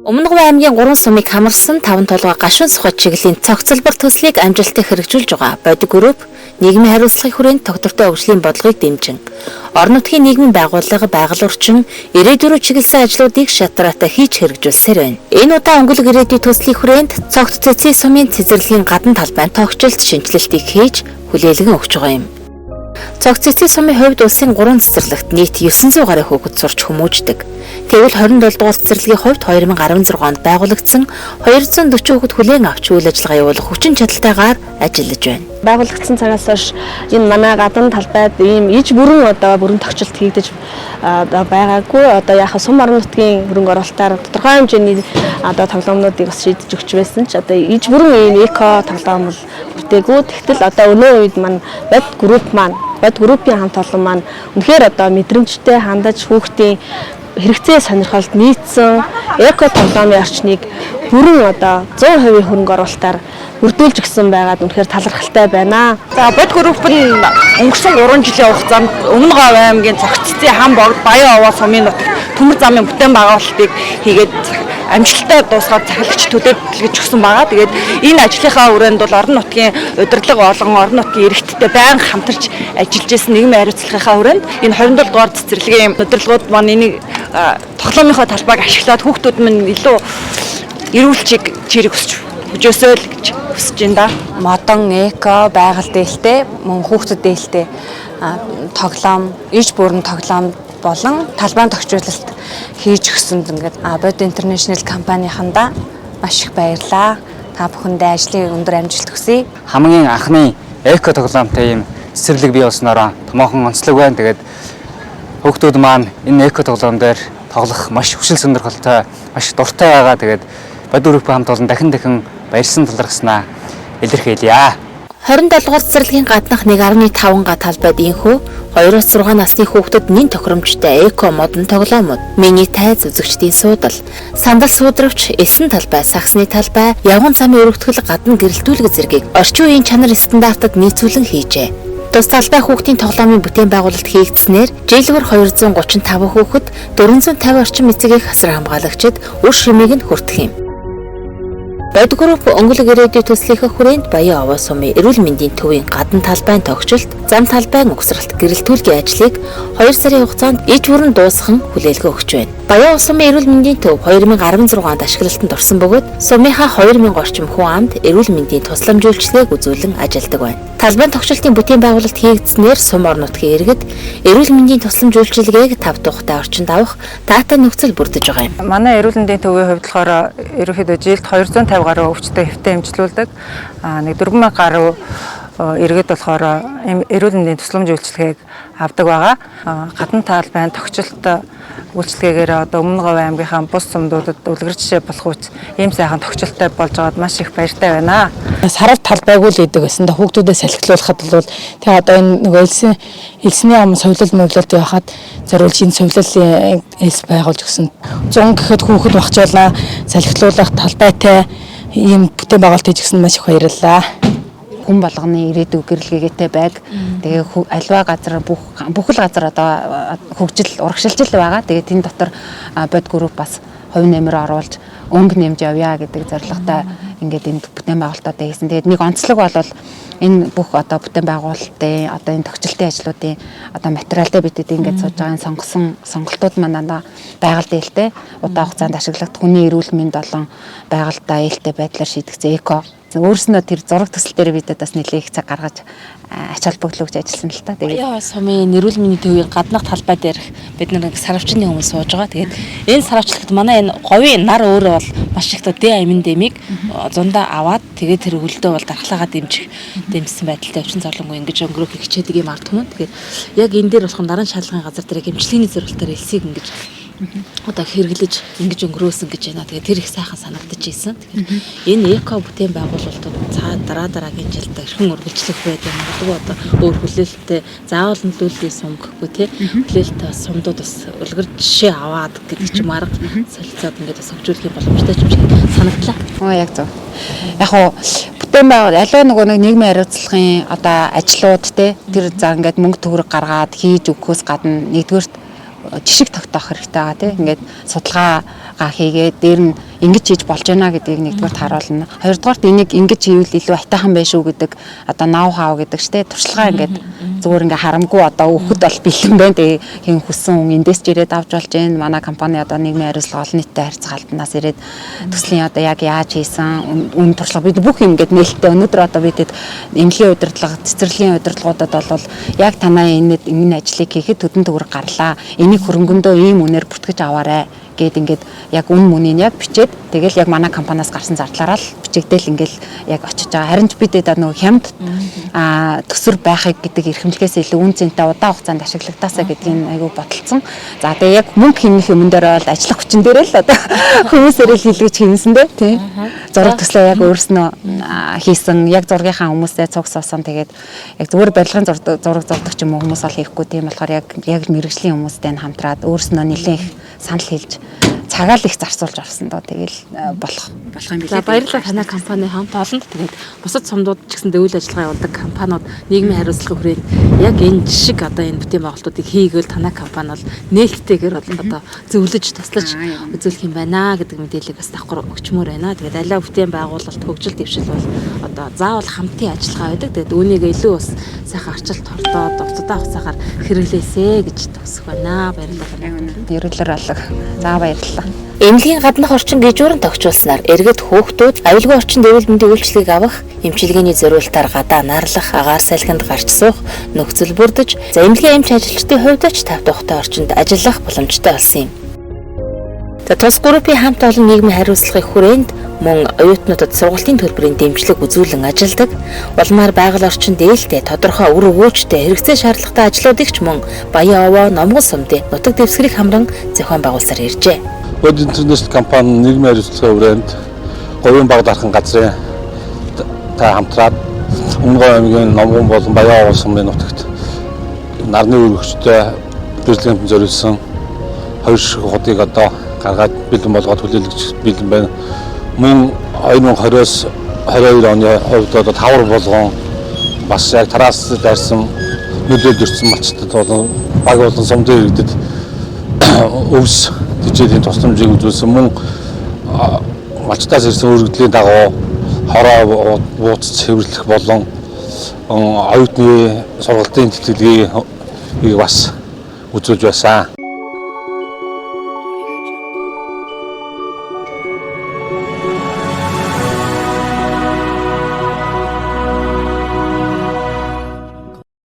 Өмнө Говь аймгийн 3 сумыг хамарсан 5 толгой гашуун сухад чиглэлийн цогцлбор төслийг амжилттай хэрэгжүүлж байгаа. Боди Group нийгмийн хариуцлагын хүрээнд тогтвортой хөгжлийн бодлогыг дэмжин орон нутгийн нийгмийн байгууллага, байгаль орчин, ирээдүйн рүү чиглэсэн ажлуудыг шатраатай хийж хэрэгжүүлсээр байна. Энэ удаа өнгөлөг ирээдүйн төслийн хүрээнд Цогт цэцгийн сумын цэцэрлэгийн гадна талбайн тогтчлт шинэчлэлтийг хийж хүлээлгэн өгч байгаа юм. Цогц цэцгийн сумын хувьд улсын 3 цэцэрлэгт нийт 900 гаруй хүүхэд сурч хүмүүждэг. Тэгвэл 27 дугаар цэцэрлэгийн хувьд 2016 онд байгуулагдсан 240 хүүхэд хүлээн авч үйл ажиллагаа явуулах хүчин чадалтайгаар ажиллаж байна. Байгуулагдсан цагаас хойш энэ манай гадна талбайд ийм иж бүрэн одоо бүрэн тогтчлт хийгдэж одоо байгаагүй. Одоо яхаа сум орон нутгийн хөрөнгө оруулалтаар тодорхой хэмжээний одоо тоглоомнуудыг бас шийдэж өгч байсан ч одоо иж бүрэн ийм эко тоглоом бол бүтээгүй. Тэгтэл одоо өнөө үед маань Бод Group маань, Бод Group-ийн хамт олон маань үнэхээр одоо мэдрэмжтэй хандаж хүүхдийн хэрэгцээ сонирхолд нийцсэн эко тоглоомын орчныг бүрэн одоо 100% хөрөнгө оруулалтаар бүрдүүлж өгсөн байгаад үнэхээр талархалтай байна. За, Бод Group нь өнгөрсөн 3 жилийн хугацаанд Өмнө Говь аймгийн Цогццын хам богд Баян овоо сумын нутагт төмөр замын бүтээн байгуулалтыг хийгээд амжилттай дуусгаад захилагч төлөөдлөж өгсөн байгаа. Тэгээд энэ ажлынхаа хүрээнд бол орон нутгийн удирдлага болон орон нутгийн иргэдтэй байнга хамтарч ажиллаж исэн нийгмийн хариуцлагынхаа хүрээнд энэ 27 дугаар цэцэрлэгийн удирдлагууд маань энийг тоглоомынхоо талбайг ашиглаад хүүхдүүд минь илүү эрүүл чирэг өсч хөгжөөсэй л гэж хүсэж байна да. Модон эко байгаль дээлтэй, мөн хүүхдэд дээлтэй тоглоом, иж бүрэн тоглоом болон талбайн тохижуулалт хийж өгсөнд ингээд Бод International компанийнхандаа маш их баярлаа. Та бүхэндээ ажлын өндөр амжилт хүсье. Хамгийн анхны эко тоглоомтой ийм цэцэрлэг бий болсноороо томоохон онцлог байна. Тэгээд хүүхдүүд маань энэ эко тоглоом дээр тоглох маш хүсэл сонирхолтой, маш дуртай байгаа. Тэгээд Бод Group хамт олон дахин дахин баярсан талархснаа илэрхийлье. 27 дугаар цэцэрлэгийн гаднах 1.5 га талбайд инхүү 2-6 насны хүүхдэд нэн тохиромжтой эко модон тоглоомууд, мини тайз, үзэгчдийн суудал, сандал суудравч, элсэн талбай, сагсны талбай, явган замын өргөтгөл, гадна гэрэлтүүлэг зэргийг орчин үеийн чанар стандартад нийцүүлэн хийжээ. Тус талбай хүүхдийн тоглоомын бүтээн байгуулалт хийгдсэнээр жил бүр 235 хүүхэд, 450 орчим эцэг эх, асар хамгаалагчид үр шимийг нь хүртэх юм. Бод Group өнгөлөг ирээдүйн төслийнхээ хүрээнд Баян овоо сумын эрүүл мэндийн төвийн гадна талбайн тогтчлт, зам талбайн угсралт, гэрэлтүүлгийн ажлыг 2 сарын хугацаанд иж бүрэн дуусган хүлээлгээ өгч байна. Баян сумын эрүүл мэндийн төв 2016 онд ашиглалтанд орсон бөгөөд сумынхаа 2000 орчим хүн амд эрүүл мэндийн тусламж үйлчилгээг үзүүлэн ажилладаг байна. Талбайн тогтчлтын бүтээн байгуулалт хийгдсэнээр сум орон нутгийн иргэд эрүүл мэндийн тусламж үйлчилгээг тав тухтай орчинд авах таатай нөхцөл бүрдэж байгаа юм. Манай эрүүл мэндийн төвийн хувьд болохоор ерөнхийдөө жилд 250 гаруй өвчтөй хэвтээ эмчлүүлдэг. Нэг 4000 гаруй иргэд болохоор эрүүл мэндийн тусламж үйлчилгээг авдаг байгаа. Гадна талбайн тогтчлт үйлчилгээгээр одоо Өмнө Говь аймгийнхаа бус сумдуудад үлгэр жишээ болох үс ийм сайхан тогтчлттой болж байгаад маш их баяртай байна. Сарав талбайгүй л идэг байсан да, хүүхдүүдэд салхилуулахад бол тэгээ одоо энэ нөгөө элсний ам совилол мөвлөлд байхад зориулж энэ совилолын элс байгуулж өгсөн. 100 гэхэд хүүхэд багчуулаа салхилуулах талбайтай ийм бүтээн байгуулалт хийж өгсөн, маш их баярлалаа. Хүн болгоны ирээдүй гэрэлгээгээтэй байг. Тэгээ альва газар бүх бүхэл газар одоо хөгжил урагшилж л байгаа. Тэгээ тэн дотор Бод Group бас хувь нэмэр оруулж өнгө нэмж явъя гэдэг зорилготой ингээд энэ бүтээн байгуулалтаа хийсэн. Тэгээд нэг онцлог бол энэ бүх одоо бүтээн байгуулалтын, одоо энэ тогтчлтын ажлуудын одоо материалтай бид ингээд сууж байгаа сонгосон сонголтууд маань дандаа байгаль ээлтэй, удаан хугацаанд ашиглагдах, хүний эрүүл мэнд болон байгальдаа ээлтэй байдлаар шийдэгдсэн эко. Өөрснөө тэр зураг төсөл дээр бид бас нэлээд их цаг гаргаж ач холбогдол өгч ажилласан л та. Тэгээд Яа сумын эрүүл мэндийн төвийн гаднах талбай дээрх бид нар саравчны хүмүүс сууж байгаа. Тэгээд энэ саравчлагт манай энэ говийн нар өөрөө бол маш их дэ амин дэмийг зундаа аваад, тэгээд тэр хөлдөө бол дархлаагаа дэмжсэн байдалтай өвчин зовлонгүй ингэж өнгөрөөхийг хичээдэг юм ард түмэн. Тэгээд яг энэ дээр болох наран шалгын газар дээр эмчилгээний зорилтоор элсийг ингэж одоо хэрэглэж ингэж өнгөрөөсөн гэж байна. Тэгээд тэр их сайхан санагдаж ийсэн. Тэгэхээр энэ эко бүтээн байгуулалтууд цаа дараа дараагийн жилд эрхэн үргэлжлэх байдаг. Магадгүй одоо өөр хүлээлттэй, заавал нөлөөллийн сум гэхгүй тий. Хүлээлттэй бас сумдууд бас үлгэр жишээ аваад гэдэг ч юм, арга солилцоод ингээд бас хөгжүүлэх боломжтой юм шиг санагдлаа. Оо, яг зөв. Яг уу бүтээн байгуул аливаа нөгөө нэг нийгмийн хариуцлагын одоо ажлууд те, тэр за ингээд мөнгө төгрөг гаргаад хийж өгөхөөс гадна нэгдүгээрт жишг тогтоох хэрэгтэй байгаа тийм. Ингээд судалгаагаа хийгээд дээр нь ингэж хийж болж байна гэдгийг нэгдүгээрт харуулна. Хоёрдугаарт энийг ингэж хийвэл илүү аятайхан байх шүү гэдэг одоо know how гэдэг штэ, туршлагаа ингээд зүгээр ингээ харамгүй одоо өгөхөд бол бэлэн байна. Тэгээ хэн хүссэн хүн эндээс ч ирээд авч болж байна. Манай компани одоо нийгмийн хариуцлага олон нийтэд харьцах албанаас ирээд төслийн одоо яг яаж хийсэн үн туршлага бид бүх юм ингээд нээлттэй. Өнөөдөр одоо бид эмнэлгийн удирдлага, цэцэрлэгийн удирдлагуудад бол яг танай энэ энэ ажлыг хийхэд төдөн төгрөг гарлаа. Энийг хөрөнгөндөө ийм үнээр бүртгэж аваарай гээд ингээд яг үн мөнийг яг бичээд, тэгэл яг манай компаниас гарсан зардлаараа л бичигдээл ингээл яг очиж байгаа. Харин ч бид нөгөө хямд төсвөр байхыг гэдэг эрхэмлэгээс илүү үн цэнтэй удаан хугацаанд ашиглагдаасаа гэдгийг айгүй бодолцсон. За, тэгээ яг мөнгө хэмнэх юмн дээр бол ажиллах хүчин дээр л одоо хүмүүсээр л хийлгэж хэмнэсэн дээ, тий. Зураг төслөө яг өөрснөө хийсэн, яг зургийнхаа хүмүүсээ цуг суусан. Тэгээд яг зүгээр барилгын зураг зурдаг ч юм уу хүмүүс бол хийхгүй. Тийм болохоор яг мэргэжлийн хүмүүстэй хамтраад өөрснөө нэлээд их санал хэлж, цагаа л их зарцуулж орсон доо, тэгэл болох юм билээ. За, баярлалаа танай компани хамт олонд. Тэгээд бусад сумдууд ч гэсэндээ үйл ажиллагаа явуулдаг компаниуд нийгмийн хариуцлагын хүрээнд яг энэ жишг одоо энэ бүтээн байгуулалтуудыг хийгээл танай компани бол нээлттэйгээр одоо зөвлөж, туслаж үзүүлэх юм байна гэдэг мэдээллийг бас давхар өгчмөр байна. Тэгээд аливаа бүтээн байгуулалт, хөгжил дэвшил бол одоо заавал хамтын ажиллагаа байдаг. Тэгээд үүнийг илүү бас сайхан арчилт хордоод удаан хугацаагаар хэрэглээсэй гэж төгсөх байна. Баярлалаа. Ерөөлөөр алга. За, баярлалаа. Эмнэлгийн гаднах орчин гижүүрэн тохижуулснаар иргэд, хүүхдүүд аюулгүй орчинд эрүүл мэндийн үйлчилгээг авах, эмчилгээний зориултаар гадаа наарлах, агаар салхинд гарч суух нөхцөл бүрдэж, за эмнэлгийн эмч ажилчдын хувьд ч тав тухтай орчинд ажиллах боломжтой болсон юм. За, Тус группийн хамт олон нийгмийн хариуцлагын хүрээнд мөн оюутнуудад сургалтын төлбөрийн дэмжлэг үзүүлэн ажилладаг. Улмаар байгаль орчин дээлтэй, тодорхой үр өгөөжтэй, хэрэгцээ шаардлагатай ажлуудыг ч мөн Баян овоо, Номгон сумдын нутаг дэвсгэрийг хамран зохион байгуулсаар иржээ. Бод Интернэшнл компани нийгмийн хариуцлагын хүрээнд Говийн баг дархан газрын та хамтраад Өмнө аймгийн Номгон болон Баян овоо сумын нутагт нарны өргөгчтэй гэрлэгэмтэн зориулсан хоёр шиг худыг одоо гаргаад бэлэн болгоод хүлээлгэж бэлэн байна. Мөн 2020-оос 22 оны хувьд одоо тавар болгон бас яг тараас дайрсан нөлөөлж ирсэн малчтад болон баг болон сумдын иргэдэд өвс тэжээлийн тусламжийг үзүүлсэн. Мөн малчтаас ирсэн өргөдлийн дагуу хороо бууц цэвэрлэх болон оюутны сургалтын тэтгэлгийг бас үзүүлж байсан.